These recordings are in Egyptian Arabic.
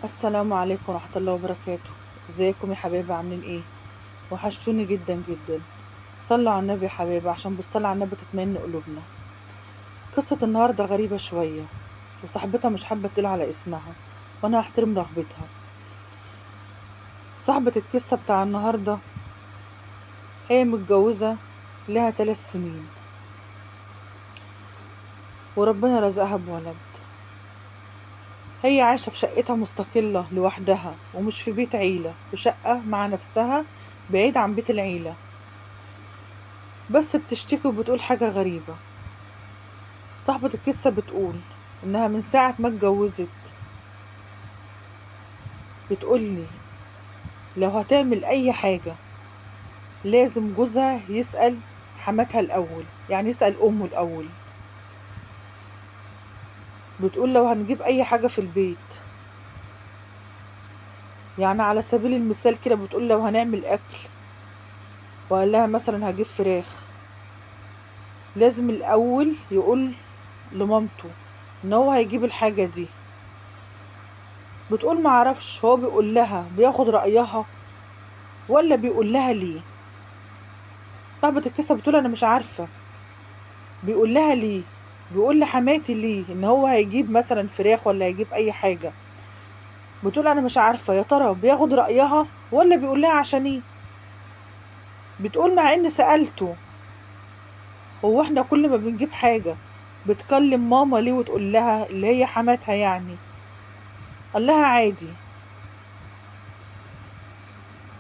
السلام عليكم ورحمة الله وبركاته. ازيكم يا حبايبي؟ عاملين ايه؟ وحشتوني جدا جدا. صلوا على النبي يا حبايبي، عشان بالصلاة على النبي تطمئن قلوبنا. قصة النهاردة غريبة شوية، وصاحبتها مش حابة تقول على اسمها، وانا هحترم رغبتها. صاحبة القصة بتاع النهاردة هي متجوزة لها 3 سنين، وربنا رزقها بولد. هي عايشة في شقتها مستقلة لوحدها، ومش في بيت عيلة، في شقة مع نفسها بعيد عن بيت العيلة. بس بتشتكي وبتقول حاجة غريبة. صاحبة القصة بتقول إنها من ساعة ما اتجوزت بتقولي لو هتعمل أي حاجة لازم جوزها يسأل حماتها الأول، يعني يسأل أمه الأول. بتقول لو هنجيب أي حاجة في البيت، يعني على سبيل المثال كده، بتقول لو هنعمل أكل وقال لها مثلا هجيب فراخ، لازم الأول يقول لمامته إن هو هيجيب الحاجة دي. بتقول معرفش هو بيقول لها بياخد رأيها ولا بيقول لها ليه. صاحبة القصة بتقول أنا مش عارفة بيقول لها ليه، بيقول لحماتي ليه إن هو هيجيب مثلا فراخ ولا هيجيب أي حاجة. بتقول أنا مش عارفة يا ترى بياخد رأيها ولا بيقول لها عشان إيه. بتقول مع إن سألته هو إحنا كل ما بنجيب حاجة بتكلم ماما ليه وتقول لها اللي هي حماتها يعني، قال لها عادي.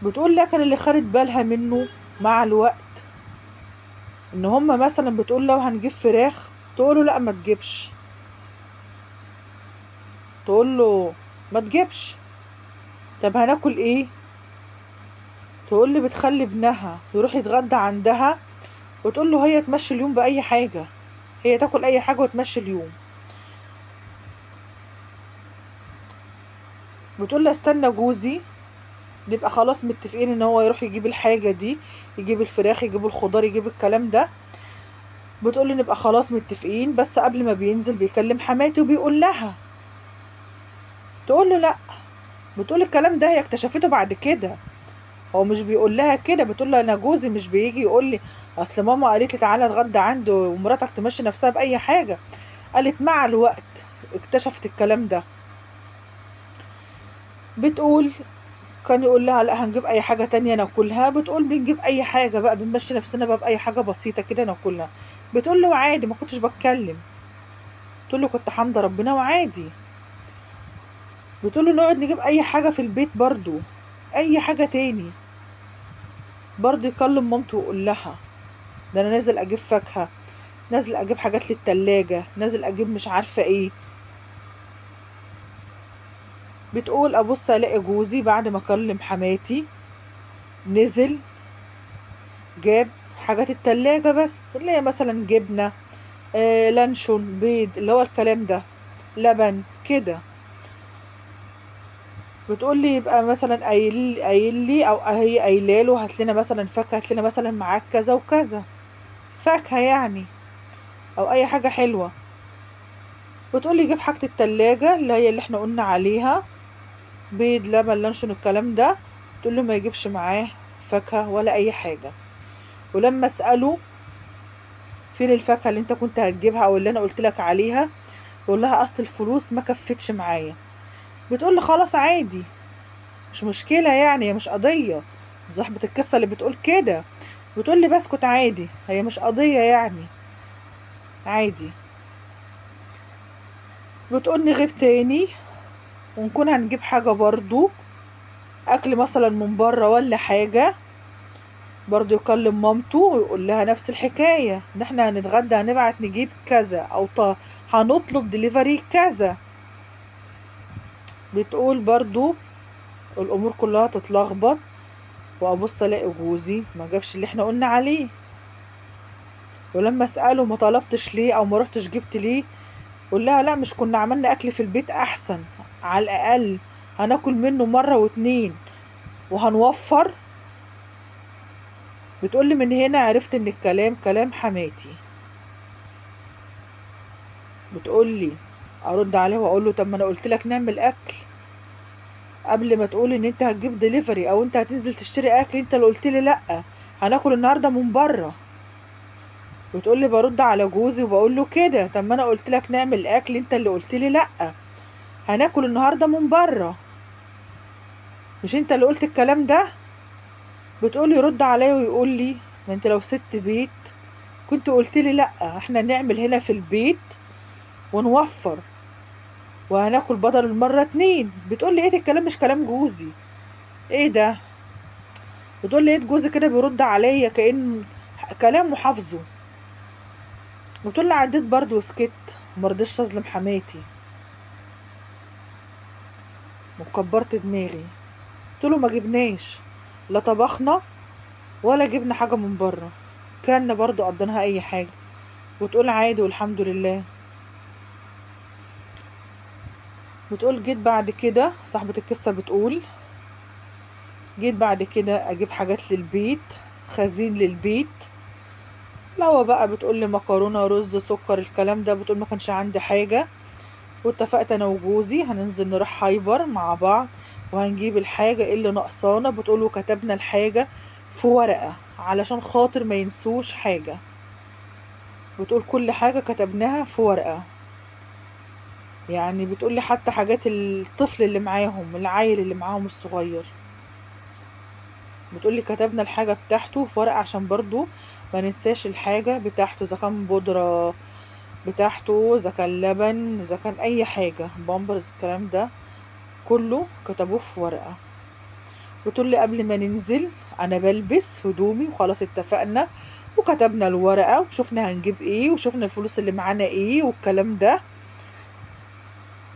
بتقول لكن اللي خدت بالها منه مع الوقت إن هما مثلا بتقول لو هنجيب فراخ تقوله لا ما تجيبش، تقول له ما تجيبش، طب هناكل ايه؟ تقول لي بتخلي ابنها يروح يتغدى عندها وتقول له هي تمشي اليوم بأي حاجة، هي تاكل اي حاجة وتمشي اليوم. بتقول لي استنى جوزي نبقى خلاص متفقين ان هو يروح يجيب الحاجة دي، يجيب الفراخ، يجيب الخضار، يجيب الكلام ده. بتقول لي نبقى خلاص متفقين، بس قبل ما بينزل بيكلم حماتي وبيقول لها، تقول له لا. بتقول الكلام ده هي اكتشفته بعد كده، هو مش بيقول لها كده. بتقول له انا جوزي مش بيجي يقول لي اصل ماما قالت لي تعالى اتغدى عنده ومراتك تمشي نفسها باي حاجه. قالت مع الوقت اكتشفت الكلام ده. بتقول كان يقول لها لا هنجيب اي حاجه تانية ناكلها، بتقول بنجيب اي حاجه بقى، بنمشي نفسنا بقى باي حاجه بسيطه كده ناكلها. بتقول له عادي ما كنتش بتكلم، تقول له كنت حامده ربنا وعادي. بتقول له نقعد نجيب اي حاجه في البيت برضو، اي حاجه تاني برضو، يكلم مامته ويقول لها ده انا نازل اجيب فاكهه، نازل اجيب حاجات للتلاجة، نازل اجيب مش عارفه ايه. بتقول ابص الاقي جوزي بعد ما اكلم حماتي نزل جاب حاجات التلاجة بس، اللي هي مثلا جبنة، لانشون، بيض، اللي هو الكلام ده، لبن كده. بتقول لي يبقى مثلا قايل لي او هي قايله له هات لنا مثلا فاكهه، هات لنا مثلا معاك كذا وكذا فاكهه يعني، او اي حاجه حلوه. بتقول لي جيب حاجه التلاجة اللي هي اللي احنا قلنا عليها، بيض، لبن، لانشون، الكلام ده. تقول له ما يجيبش معاه فاكهه ولا اي حاجه. ولما اساله فين الفاكهه اللي انت كنت هتجيبها او اللي انا قلت لك عليها، يقول لها اصل الفلوس ما كفتش معايا. بتقول له خلاص عادي مش مشكله، يعني هي مش قضيه. صاحبه القصه اللي بتقول كده بتقول لي بسكت عادي، هي مش قضيه يعني، عادي. بتقول نغيب تاني ونكون هنجيب حاجه برضو، اكل مثلا من بره ولا حاجه، برضو يكلم مامته ويقول لها نفس الحكايه، ان احنا هنتغدى هنبعت نجيب كذا او هنطلب دليفري كذا. بتقول برضو الامور كلها تتلخبط، وابص الاقي جوزي ما جابش اللي احنا قلنا عليه. ولما اساله ما طلبتش ليه او ما رحتش جبت ليه، يقول لها لا مش كنا عملنا اكل في البيت احسن، على الاقل هناكل منه مره واتنين وهنوفر. بتقولي من هنا عرفت ان الكلام كلام حماتي. بتقولي ارد عليه واقول له طب ما انا قلت لك نعمل اكل، قبل ما تقول ان انت هتجيب دليفري او انت هتنزل تشتري اكل، انت اللي قلت لي لا هناكل النهارده من بره. بتقول لي برد على جوزي وبقول له كده، طب ما انا قلت لك نعمل اكل، انت اللي قلت لي لا هناكل النهارده من بره، مش انت اللي قلت الكلام ده؟ بتقولي يرد عليا ويقول لي ما انت لو ست بيت كنت قلت لي لا احنا نعمل هنا في البيت ونوفر وهناكل بدل المرة 2. بتقولي ايه الكلام مش كلام جوزي، ايه ده؟ بتقولي ايه جوزي كده بيرد عليا كأن كلامه حافظه. بتقولي عديت برضه وسكت ومرضيتش اظلم حماتي وكبرت دماغي، قلت له ما جبناش لا طبخنا ولا جبنا حاجة من بره، كان برضو قضيناها اي حاجة. وتقول عادي والحمد لله. بتقول جيت بعد كده، صاحبة القصة بتقول جيت بعد كده اجيب حاجات للبيت، خزين للبيت، لو بقى بتقول لي مكرونة رز سكر الكلام ده، بتقول ما كانش عندي حاجة، واتفقت انا وجوزي هننزل نروح هايبر مع بعض وهنجيب الحاجة اللي ناقصانا. بتقول وكتبنا الحاجة في ورقة علشان خاطر ما ينسوش حاجة، بتقول كل حاجة كتبناها في ورقة، يعني بتقول لي حتى حاجات الطفل اللي معاهم، العيل اللي معاهم الصغير، بتقول لي كتبنا الحاجة بتاعته في ورقة عشان برضو ما ننساش الحاجة بتاعته، إذا كان بودرة بتاعته، إذا كان لبن، إذا كان أي حاجة، بامبرز، الكلام ده كله كتبوه في ورقة. بتقول لي قبل ما ننزل أنا بلبس هدومي وخلاص اتفقنا وكتبنا الورقة وشوفنا هنجيب ايه وشوفنا الفلوس اللي معانا ايه والكلام ده.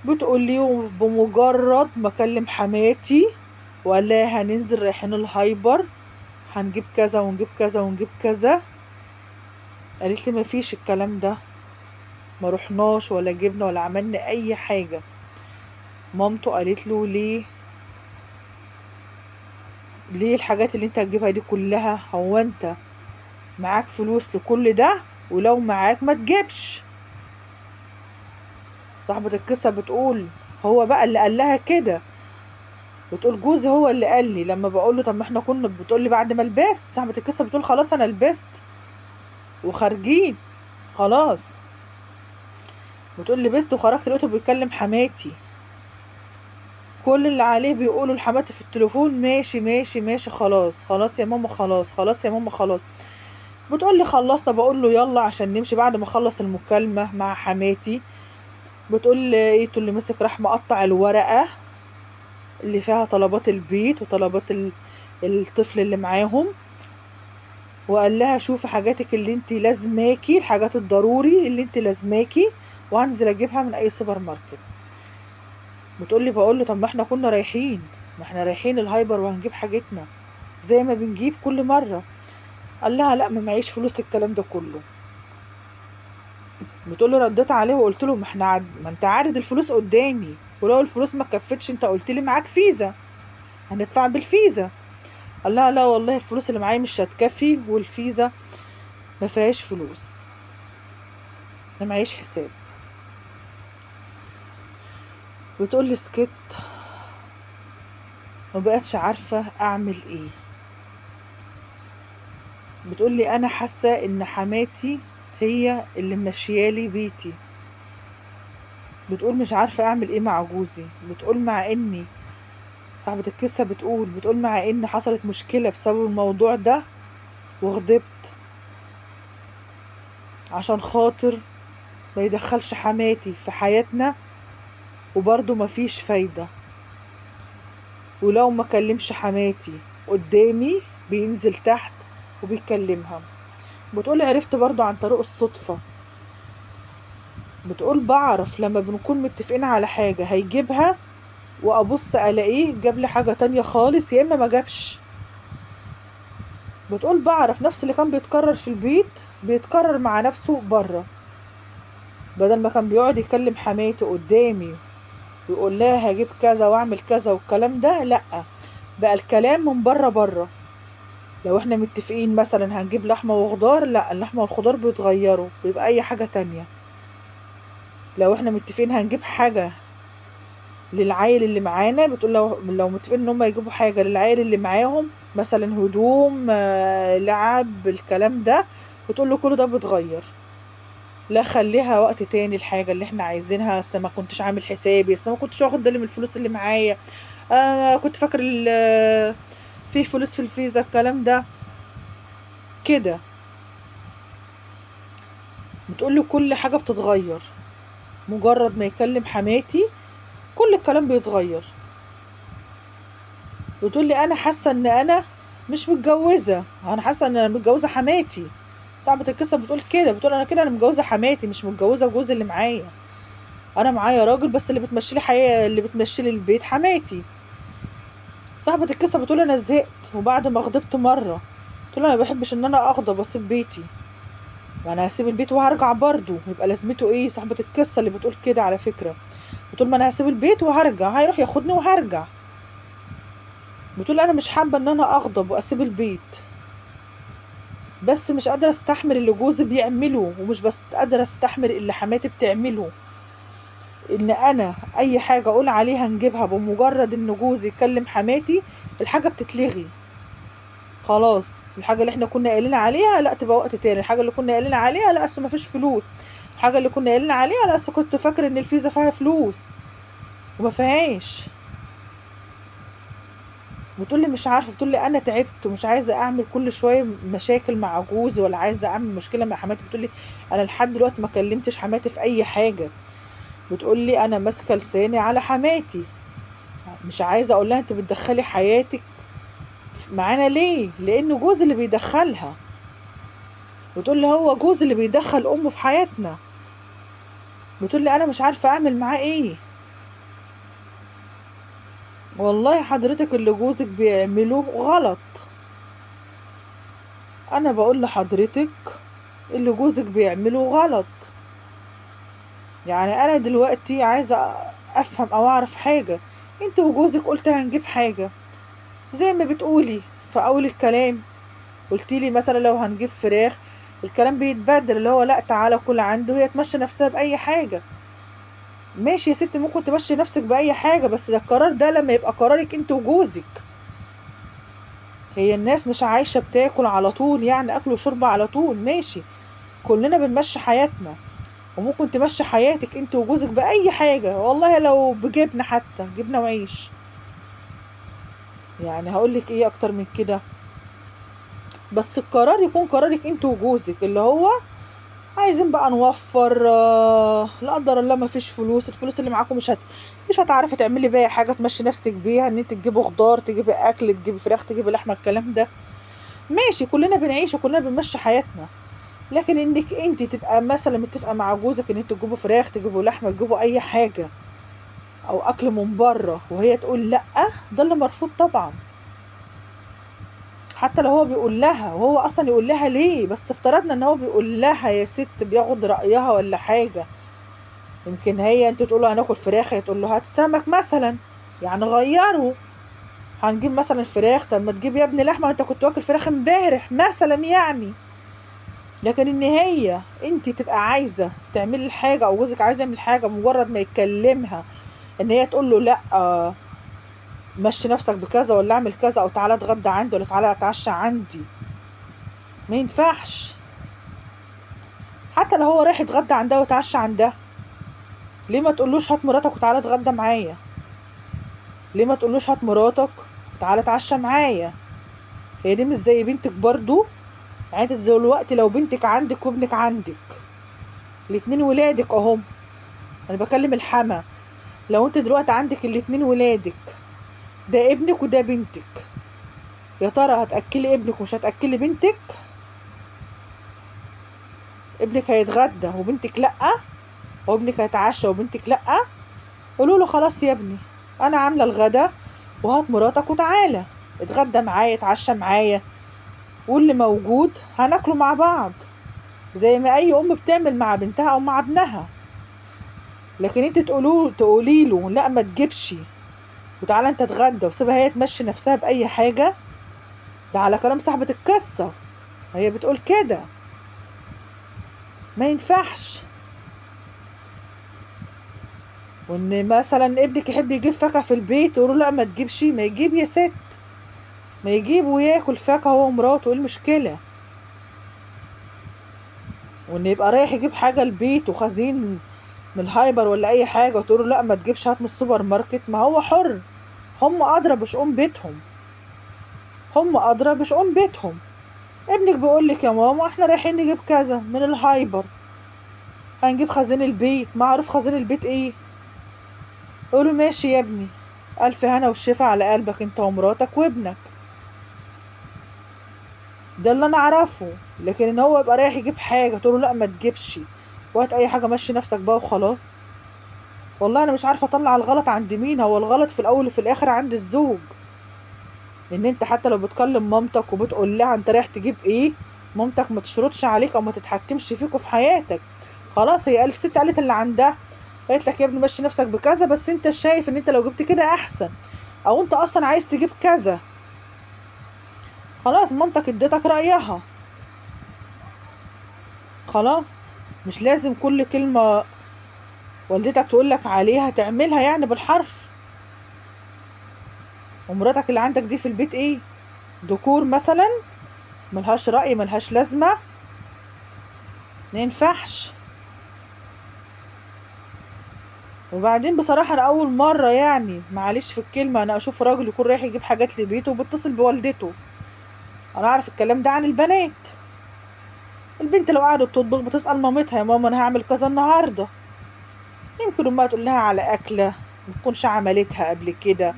بتقول لي بمجرد ما اكلم حماتي وقال لها هننزل رايحين الهايبر هنجيب كذا ونجيب كذا ونجيب كذا، قالت لي ما فيش الكلام ده، ما رحناش ولا جبنا ولا عملنا اي حاجة. مامته قالت له ليه الحاجات اللي انت هتجيبها دي كلها؟ هو انت معاك فلوس لكل ده؟ ولو معاك ما تجيبش. صاحبة القصة بتقول هو بقى اللي قال لها كده، بتقول جوزي هو اللي قال لي لما بقول له طب ما احنا كنا، بتقول لي بعد ما لبست، صاحبة القصة بتقول خلاص انا لبست وخارجين خلاص، بتقول لبست وخرجت لقيته بيكلم حماتي، كل اللي عليه بيقولوا لحماتي في التليفون ماشي ماشي ماشي خلاص خلاص يا ماما خلاص خلاص يا ماما خلاص. بتقول لي خلصنا، بقول له يلا عشان نمشي بعد ما خلص المكالمة مع حماتي. بتقول لي ايه اللي مسك راح مقطع الورقة اللي فيها طلبات البيت وطلبات الطفل اللي معاهم، وقال لها شوفي حاجاتك اللي انت لازماكي، الحاجات الضروري اللي انت لازماكي، وهنزل اجيبها من اي سوبر ماركت. بتقول لي بقول له طب ما احنا كنا رايحين، ما احنا رايحين الهايبر وهنجيب حاجتنا زي ما بنجيب كل مرة. قال لها لا ما معيش فلوس الكلام ده كله. بتقول له رديت عليه وقلت له ما احنا ما انت عارض الفلوس قدامي، ولو الفلوس ما كفتش انت قلت لي معاك فيزا هندفع بالفيزا. قال لها لا والله الفلوس اللي معايا مش هتكفي والفيزا ما فيهاش فلوس، انا معيش حساب. بتقول لي سكت ما بقتش عارفة اعمل ايه. بتقول لي انا حاسة ان حماتي هي اللي ماشيالي بيتي. بتقول مش عارفة اعمل ايه مع جوزي. بتقول مع اني صاحبة القصة بتقول مع ان حصلت مشكلة بسبب الموضوع ده وغضبت عشان خاطر ما يدخلش حماتي في حياتنا، وبرضه مفيش فايدة، ولو ما كلمش حماتي قدامي بينزل تحت وبيكلمها. بتقول عرفت برضه عن طريق الصدفة. بتقول بعرف لما بنكون متفقين على حاجة هيجيبها وابص الاقيه جاب لي حاجة تانية خالص، يا اما ما جابش. بتقول بعرف نفس اللي كان بيتكرر في البيت بيتكرر مع نفسه بره، بدل ما كان بيقعد يكلم حماته قدامي ويقول لها هجيب كذا واعمل كذا والكلام ده، لا بقى الكلام من بره بره. لو احنا متفقين مثلا هنجيب لحمة وخضار، لا اللحمة والخضار بيتغيروا بيبقى اي حاجة تانية. لو احنا متفقين هنجيب حاجة للعيل اللي معانا، بتقول لو متفقين ان هم يجيبوا حاجة للعيل اللي معاهم، مثلا هدوم، لعب، الكلام ده، بتقول له كل ده بيتغير، لا خليها وقت تاني الحاجة اللي احنا عايزينها، اصل ما كنتش عامل حسابي، اصل ما كنتش واخد بالي من الفلوس اللي معايا، كنت فاكر في فلوس في الفيزا، الكلام ده كده. بتقول له كل حاجة بتتغير مجرد ما يكلم حماتي كل الكلام بيتغير. بتقول لي انا حاسه ان انا مش متجوزة، انا حاسه ان انا متجوزة حماتي. صاحبه القصة بتقول كده، بتقول انا كده انا متجوزة حماتي، مش متجوزة جوزي اللي معايا، انا معايا راجل بس اللي بتمشي لي حياة، اللي بتمشي لي البيت حماتي. صاحبه القصة بتقول انا زهقت، وبعد ما غضبت مرة تقول انا ما بحبش ان انا اغضب واسيب بيتي، ما انا هسيب البيت وهرجع برضو، يبقى لازمته ايه؟ صاحبه القصة اللي بتقول كده على فكرة، بتقول ما انا هسيب البيت وهرجع، هيروح ياخدني وهرجع. بتقول انا مش حابة ان انا اغضب واسيب البيت، بس مش قادرة استحمل اللي جوزي بيعمله، ومش بس قادرة استحمل اللي حماتي بتعمله، ان انا اي حاجة اقول عليها نجيبها، بمجرد ان جوزي يكلم حماتي الحاجة بتتلغي خلاص. الحاجة اللي احنا كنا قايلين عليها لا تبقى وقت تاني، الحاجة اللي كنا قايلين عليها لا اصل مفيش فلوس، الحاجة اللي كنا قايلين عليها لا اصل كنت فاكر ان الفيزا فيها فلوس وما فيهاش. بتقول لي مش عارفه، بتقول لي انا تعبت ومش عايزه اعمل كل شوية مشاكل مع جوزي، ولا عايزه اعمل مشكلة مع حماتي. بتقول لي انا لحد دلوقتي ما كلمتش حماتي في اي حاجة، بتقول لي انا ماسكه لساني على حماتي، مش عايزه اقول لها انت بتدخلي حياتك معانا ليه، لان جوزي اللي بيدخلها. بتقول لي هو جوزي اللي بيدخل امه في حياتنا. بتقول لي انا مش عارفه اعمل معاه ايه. والله حضرتك اللي جوزك بيعمله غلط، انا بقول لحضرتك اللي جوزك بيعمله غلط. يعني انا دلوقتي عايزه افهم او اعرف حاجة، انت وجوزك قلت هنجيب حاجة زي ما بتقولي في اول الكلام، قلتيلي مثلا لو هنجيب فراخ الكلام بيتبدل، اللي هو لا تعالى كل عنده، هي تمشي نفسها باي حاجة. ماشي يا ست، ممكن تمشي نفسك باي حاجة، بس ده القرار ده لما يبقى قرارك انت وجوزك. هي الناس مش عايشه بتاكل على طول، يعني اكل وشرب على طول، ماشي كلنا بنمشي حياتنا، وممكن تمشي حياتك انت وجوزك باي حاجة، والله لو بجبنه حتى، جبنه وعيش. يعني هقولك ايه اكتر من كده؟ بس القرار يكون قرارك انت وجوزك، اللي هو عايزين بقى نوفر، لا قدر الله ما فيش فلوس، الفلوس اللي معاكم مش هتعرفي تعملي بيها حاجة تمشي نفسك بيها، ان انت تجيبي خضار، تجيبي اكل، تجيبي فراخ، تجيبي لحمه، الكلام ده ماشي، كلنا بنعيش وكلنا بنمشي حياتنا. لكن انك انت تبقى مثلا متفقه مع جوزك ان انتوا تجيبوا فراخ، تجيبوا لحمه، تجيبوا اي حاجة او اكل من بره، وهي تقول لا، ده اللي مرفوض طبعا. حتى لو هو بيقول لها، وهو اصلا يقول لها ليه، بس افترضنا ان هو بيقول لها يا ست بياخد رايها ولا حاجة، يمكن هي انت تقول له هناكل فراخ، هي تقول له هات سمك مثلا، يعني غيروا، هنجيب مثلا فراخ، طب ما تجيب يا ابني لحمه، انت كنت واكل فراخ امبارح مثلا يعني. لكن ان هي انت تبقى عايزه تعملي الحاجة او جوزك عايز يعمل حاجة، مجرد ما يتكلمها ان هي تقول له لا مشي نفسك بكذا، ولا اعمل كذا، او تعالى اتغدى عندي، ولا تعالى اتعشى عندي، ما ينفعش. حتى لو هو رايح يتغدى عندها ويتعشى عندها، ليه ما تقولوش هات مراتك وتعالى اتغدى معايا؟ ليه ما تقولوش هات مراتك وتعالى اتعشى معايا؟ هي دي مش زي بنتك برضو؟ يعني انت دلوقتي لو بنتك عندك وابنك عندك، الاتنين ولادك اهم، انا بكلم الحما، لو انت دلوقتي عندك الاتنين ولادك، ده ابنك وده بنتك، يا ترى هتأكلي ابنك ومش هتأكلي بنتك؟ ابنك هيتغدى وبنتك لأ، وابنك هيتعشى وبنتك لأ؟ قولوا له خلاص يا ابني انا عامله الغدا، وهات مراتك وتعالى اتغدى معايا، اتعشى معايا، واللي موجود هناكله مع بعض، زي ما اي ام بتعمل مع بنتها او مع ابنها. لكن انت تقولي له لا ما تجيبش وتعالى انت اتغدى، وسيبها هي تمشي نفسها باي حاجة، ده على كلام صاحبه القصة، هي بتقول كده، ما ينفعش. وان مثلا ابنك يحب يجيب فاكهة في البيت تقول له لا ما تجيبش، ما يجيب يا ست، ما يجيب وياكل فاكهة هو ومراته، ايه المشكلة؟ وان يبقى رايح يجيب حاجة البيت وخزين من الهايبر ولا اي حاجة وتقول له لا ما تجيبش هات من السوبر ماركت، ما هو حر، هم ادرى بشؤون بيتهم، هم ادرى بشؤون بيتهم. ابنك بيقول لك يا ماما احنا رايحين نجيب كذا من الهايبر، هنجيب خزين البيت، معروف خزين البيت ايه، قولوا ماشي يا ابني، الف هنا وشفا على قلبك انت ومراتك وابنك. ده اللي انا اعرفه. لكن ان هو يبقى رايح يجيب حاجة تقول له لا ما تجيبش وقت اي حاجة، مشي نفسك بقى وخلاص. والله انا مش عارفه اطلع الغلط عند مين، هو الغلط في الاول وفي الاخر عند الزوج. ان انت حتى لو بتكلم مامتك وبتقول لها انت رايح تجيب ايه، مامتك ما تشرطش عليك او ما تتحكمش فيك وفي حياتك. خلاص هي قالت، الست قالت اللي عندها، قالت لك يا ابني مشي نفسك بكذا، بس انت شايف ان انت لو جبت كده احسن، او انت اصلا عايز تجيب كذا، خلاص مامتك اديتك رأيها، خلاص مش لازم كل كلمة والدتك تقولك عليها تعملها يعني بالحرف. ومراتك اللي عندك دي في البيت ايه، دكور مثلا، ملهاش رأي، ملهاش لازمة، ما ينفعش. وبعدين بصراحة أنا أول مرة يعني معلش في الكلمة أنا أشوف راجل يكون رايح يجيب حاجات لبيته وبيتصل بوالدته. أنا أعرف الكلام ده عن البنات، البنت لو قعدت تطبخ بتسأل مامتها يا ماما أنا هعمل كذا النهاردة، يمكن أمها تقول لها على أكلة ما تكونش عملتها قبل كده،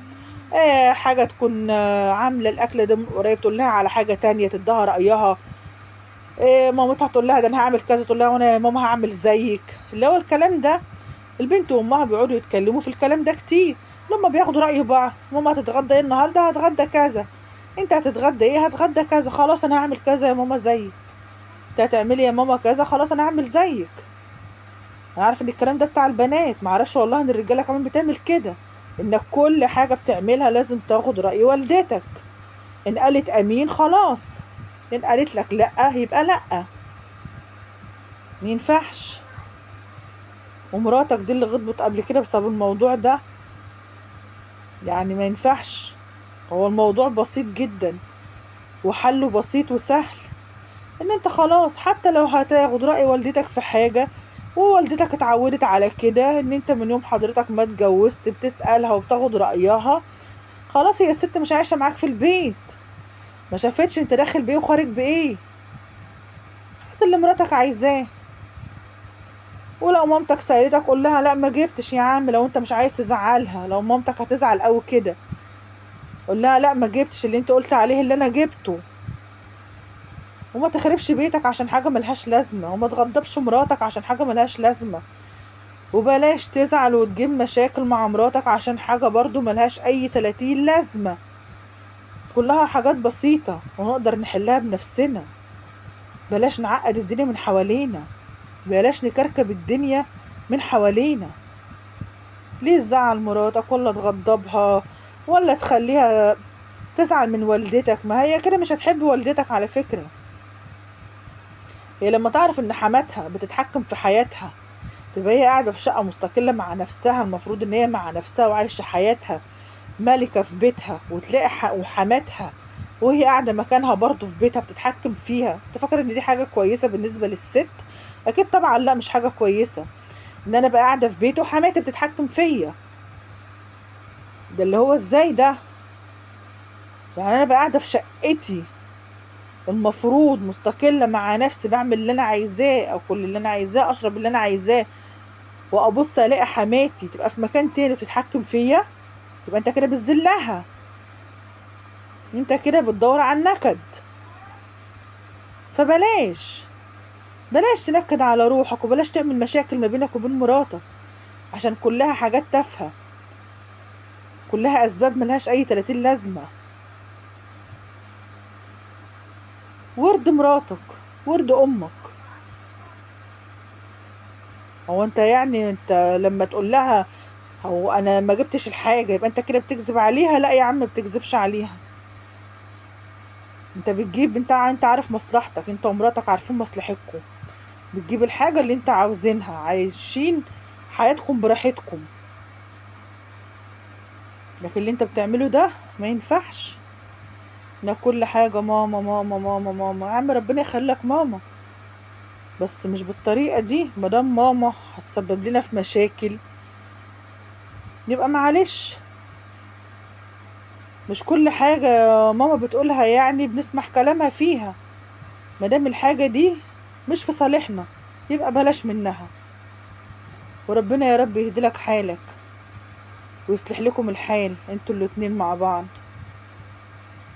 حاجة تكون عاملة الأكلة ده من قريب تقول لها على حاجة تانية تديها رأيها، مامتها تقول لها ده أنا هعمل كذا، تقول لها وأنا يا ماما هعمل زيك، اللي هو الكلام ده. البنت وامها بيقعدوا يتكلموا في الكلام ده كتير، لما بياخدوا رأي بعض، ماما هتتغدى ايه النهارده؟ هتغدى كذا، انت هتتغدى ايه؟ هتغدى كذا، خلاص انا هعمل كذا يا ماما زيك، انت هتعملي يا ماما كذا، خلاص انا هعمل زيك. انا عارفه ان الكلام ده بتاع البنات، معرفش والله ان الرجالة كمان بتعمل كده، ان كل حاجة بتعملها لازم تاخد رأي والدتك، ان قالت امين خلاص، ان قالت لك لا يبقى لا، ما ينفعش. ومراتك دي اللي غضبت قبل كده بسبب الموضوع ده، يعني ما ينفعش. هو الموضوع بسيط جدا وحله بسيط وسهل، ان انت خلاص حتى لو هتاخد رأي والدتك في حاجة، ووالدتك اتعودت على كده ان انت من يوم حضرتك ما اتجوزت بتسألها وبتاخد رأيها، خلاص هي الست مش عايشة معاك في البيت، ما شافتش انت داخل بايه وخارج بايه، هات اللي مراتك عايزاه. ولو مامتك سألتك قول لها لا ما جبتش يا عم، لو انت مش عايز تزعلها، لو مامتك هتزعل قوي كده قول لها لا ما جبتش اللي انت قلت عليه اللي انا جبته. وما تخربش بيتك عشان حاجة ملهاش لازمة، وما تغضبش مراتك عشان حاجة ملهاش لازمة، وبلاش تزعل وتجيب مشاكل مع مراتك عشان حاجة برضو ملهاش اي 30 لازمة. كلها حاجات بسيطة ونقدر نحلها بنفسنا، بلاش نعقد الدنيا من حوالينا، بلاش نكركب الدنيا من حوالينا. ليه تزعل مراتك ولا تغضبها ولا تخليها تزعل من والدتك؟ ما هي كده مش هتحب والدتك على فكرة. هي لما تعرف ان حماتها بتتحكم في حياتها، تبقى هي قاعدة في شقة مستقلة مع نفسها، المفروض ان هي مع نفسها وعايشة حياتها ملكة في بيتها، وتلاقي وحماتها وهي قاعدة مكانها برضو في بيتها بتتحكم فيها. انت فاكر ان دي حاجة كويسة بالنسبة للست؟ اكيد طبعا لا، مش حاجة كويسة ان انا بقى قاعدة في بيتي وحماتي بتتحكم فيا. ده اللي هو ازاي ده؟ يعني انا بقى قاعدة في شقتي المفروض مستقلة مع نفسي، بعمل اللي انا عايزاه، اكل اللي انا عايزاه، اشرب اللي انا عايزاه، وابص الاقي حماتي تبقى في مكان تاني وتتحكم فيا. يبقى انت كده بتذلها، انت كده بتدور على النكد. فبلاش بلاش تنكد على روحك، وبلاش تعمل مشاكل ما بينك وبين مراتك، عشان كلها حاجات تافهة، كلها اسباب ملهاش اي 30 لازمة. ورد مراتك، ورد امك. هو انت يعني انت لما تقول لها هو انا ما جبتش الحاجة يبقى انت كده بتكذب عليها؟ لا يا عم، ما بتكذبش عليها، انت بتجيب، انت عارف مصلحتك، انت ومراتك عارفين مصلحتكم، بتجيب الحاجة اللي انت عاوزينها، عايشين حياتكم براحتكم. لكن اللي انت بتعمله ده ما ينفعش. ده كل حاجة ماما ماما ماما ماما، يا عم ربنا يخليك ماما، بس مش بالطريقة دي. مادام ماما هتسبب لنا في مشاكل يبقى معلش، مش كل حاجة ماما بتقولها يعني بنسمح كلامها فيها. مادام الحاجة دي مش في صالحنا يبقى بلاش منها. وربنا يا رب يهدي لك حالك ويصلح لكم الحال انتوا الاتنين مع بعض،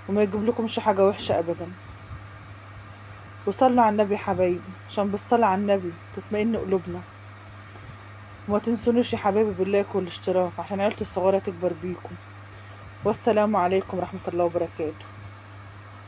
وما يجيب لكمش حاجة وحشة ابدا. وصلوا على النبي يا حبايبي، عشان بالصلاة على النبي تطمئن قلوبنا. وما تنسونوش يا حبايبي باللايك والاشتراك عشان عيلتي الصغيرة تكبر بيكم. والسلام عليكم ورحمة الله وبركاته.